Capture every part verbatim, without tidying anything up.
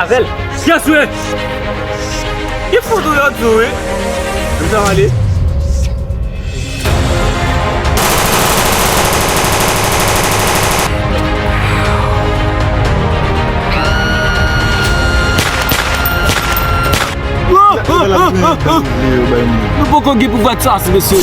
Bèl. Yes, wi. Ki fout ou yo di w, wi? Ou sa ale? Nou poko gen pouvwa de sas, mesye.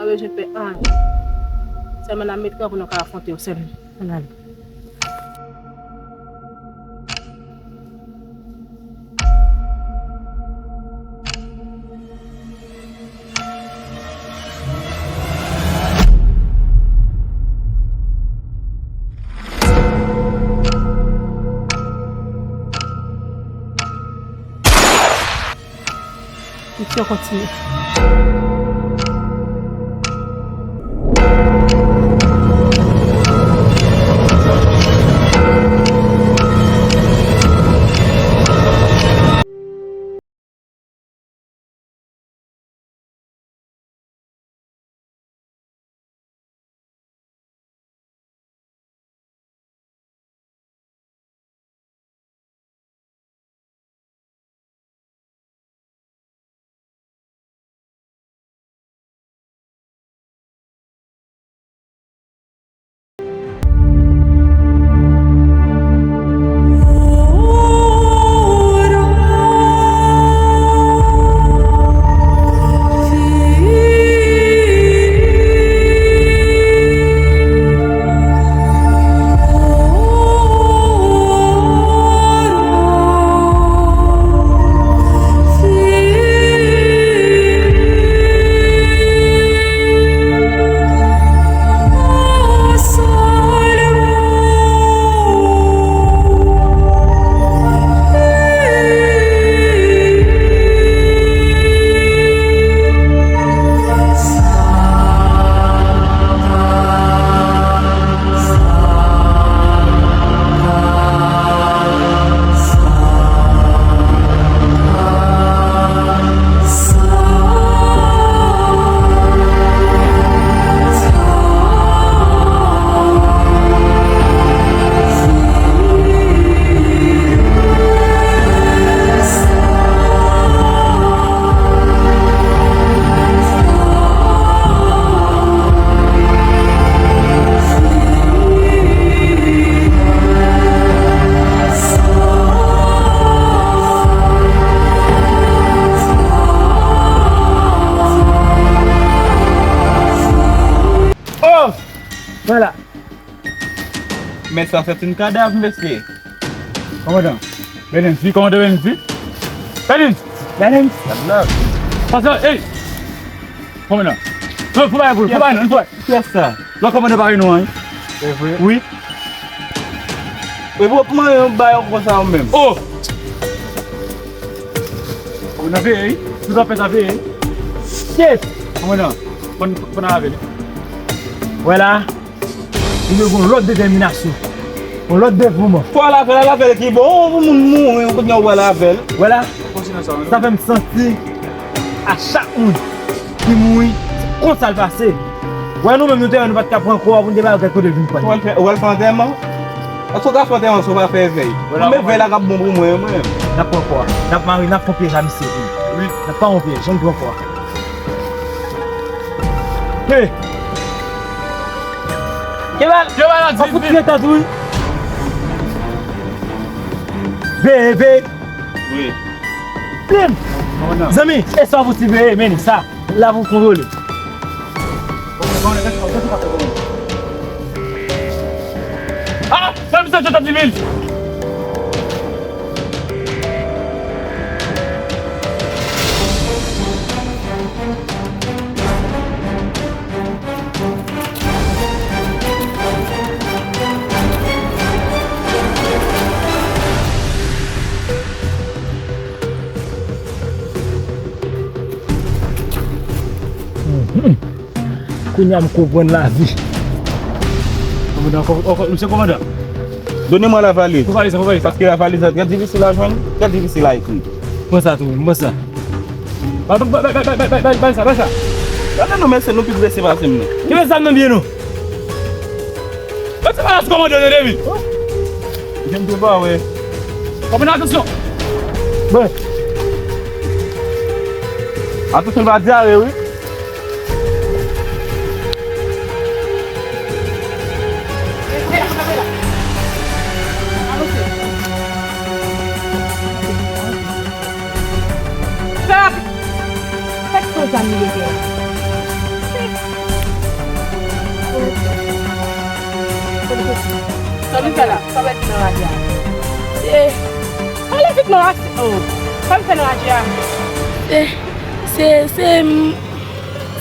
Pa bezwen pè anyen. Sèlman n ap met kanpe, nou ka afwonte yo sèlman. Ann ale. Misyon kontinye. Oh! Vwala. Men sa se yon kadav, mesye. Kòmandan, Bèlens, di kòmandan Bèlens, di. Bèlens! Bèlens! Kadav. Pase, ey! Kòmandan. Non, fò bagay pou, fò bagay non, fò. Kiyès sa? Non, kòmandan pa gen non, wi. Se vre? Wi. E pou kòman yon bagay konsa ou menm? Oh! Ou nan veye, wi. Tout an fèt nan veye, wi. Shit! Kòmandan, fò n, fò n al avè li. Wè la, li dwe gen yon lòt detèminasyon, yon lòt devouman. Fò al avè l, al avè l ki bon, yon moun mouri, kounye a w al avè l. Wè la, sa fè m santi a chak moun ki mouri, se konsa l pase. Wè nou menm nou te wè nou pa t ka pran kò a pou n te ba yo kèk kote vin pran. Ou al fè, ou al fè antèman? Èske w ka fè antèman san w pa fè vèy? Mwen menm vèy la k ap bon pou mwen, mwen menm. N ap pran kò a. N ap mare, n ap pran pyèj a misye tou. Wi. N ap pa pran pyèj, ann pran kò a. Hey! Ke bal, ke bal an fout fè tèt wi. Bebe. Wi. Plim. Zanmi, e sa pou ti bebe, men sa. La pou kontwole. Ah, sa misye tèt di mil. Kounye a m konprann lavi. Kòmandan, kò-, kò-, misye kòmandan. Done mwen lavaliz. Pou valiz la, pou valiz la. Paske lavaliz la trè difisil a jwenn, trè difisil a ekri. Pran sa tou, pran sa. Ba, ba, ba, ba sa. Gade nou, mesye, nou pi prese pase m nan. Kenbe zam nan byen nou. Mete pa la sou kòmandan yo, David. Jan m te pa wè. Kòmandan, atansyon. Bon. Atansyon, pa dyare, wi. Fè rapid. Fèk pran zam li depi la. Sa nou fè la? Sa w mèt nan raje a? Se, pale vit non, oh. Sa nou fè nan raje a? Se, se, se, m-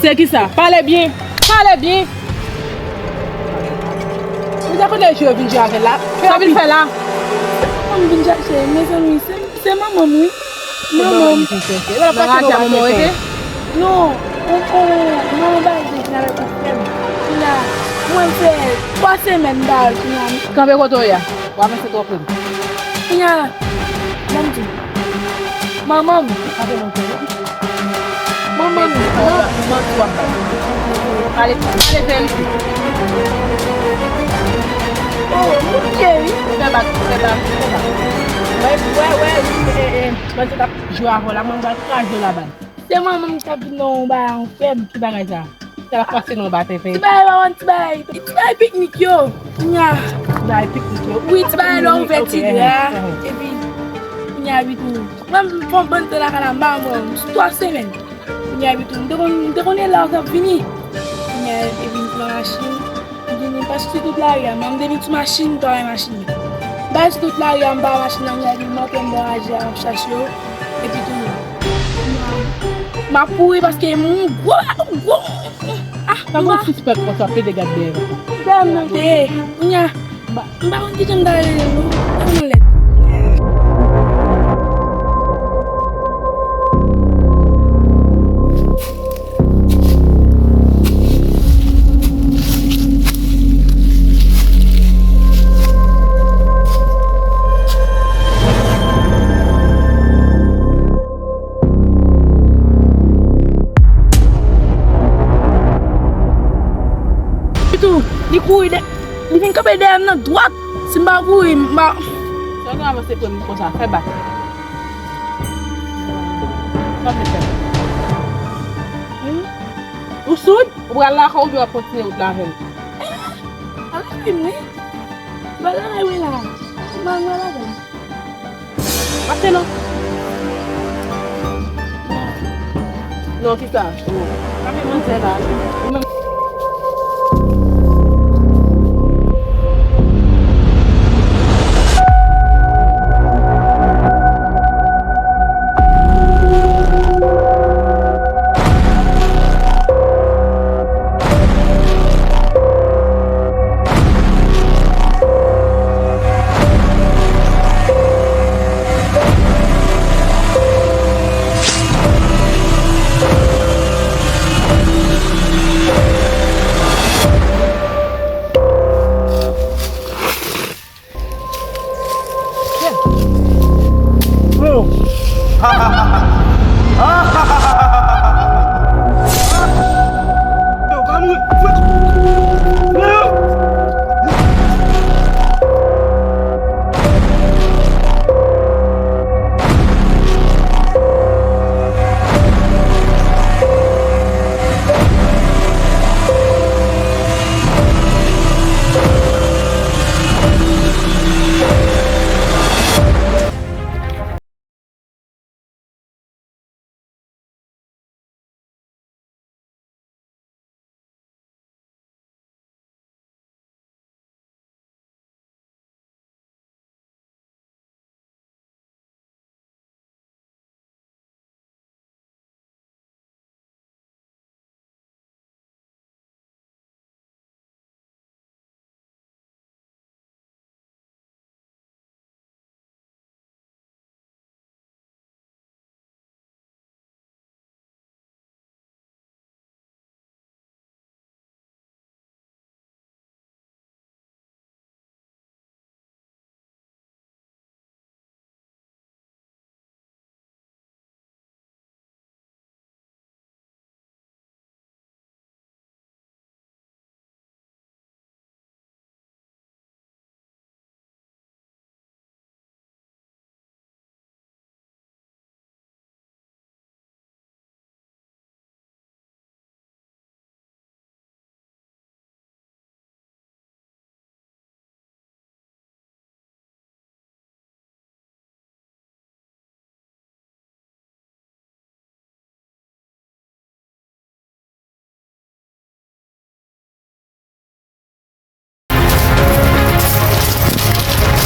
Se kisa? Pale byen. Pale byen. Ou te konn jwe vin jwe avè l la? Sa vin fè la? Mwen vin chache, mezanmi, se Se manman m, wi. Manman m. Nan raje a manman w rete? Non, on, on, nan yon bagay ki avèk yon frè m. Kounye a, mwen fè twa semèn m pa wè l kounye a. Kanpe kote w ye a. W avanse twòp menm. Kounye a, ban m di w. Manman m. Kanpe non. Manman m, non. Manti w ap bay. Ale, ale verite. Oh, monchè, wi. Fè bak, fè bak, fè bak. Wè, wè, wè, wi, e, e, bandi k ap jwe avè w la, mwen pral kraze w la bal. Se manman m k t ap vin nan yon bagay, yon fèm, ki bagay sa? Sa l ap pase nan batè fè. Ti bagay, maman, ti bagay. Ti bagay piknik yo. Nya. Ti bagay piknik yo. Wi, ti bagay lè w ouvè ti dra. Epi, nya, epi tou. Mwen, m fè yon bann tan lakay la, m pa wè w. Sou twa semèn. Kounye a epi tou, m te konn, m te konnen lè w t ap vini. Kounye a epi m pran machin, m vini, m pase sou tout lari a, m te vin sou machin, m pa wè machin nan. M pase sou tout lari a, m pa wè machin nan, kounye a epi m antre anndan raje a, m ap chache w. Epi tou, m ap kouri paske m gwo, gwo, ah, pa gen sispèk konsa, pede gad dèyè. Dèyè m nan te ye, kounye a. M pa konn kijan m ta rele l non. Ban m yon lèt. Epi tou, li kouri dè, li vin kanpe dèyè m nan dwat. Si m pa kouri, m pa. Si w avanse pre m konsa, fè bak. Sa w vle fè? Hmm? Ou soud? Ou pral lakay w oubyen w ap kontinye wout la avè m? Ala fi m wi. Ba la wi la. Ba la la. Mache non. Non, kisa? Ou pa vin manzè la. Ou menm.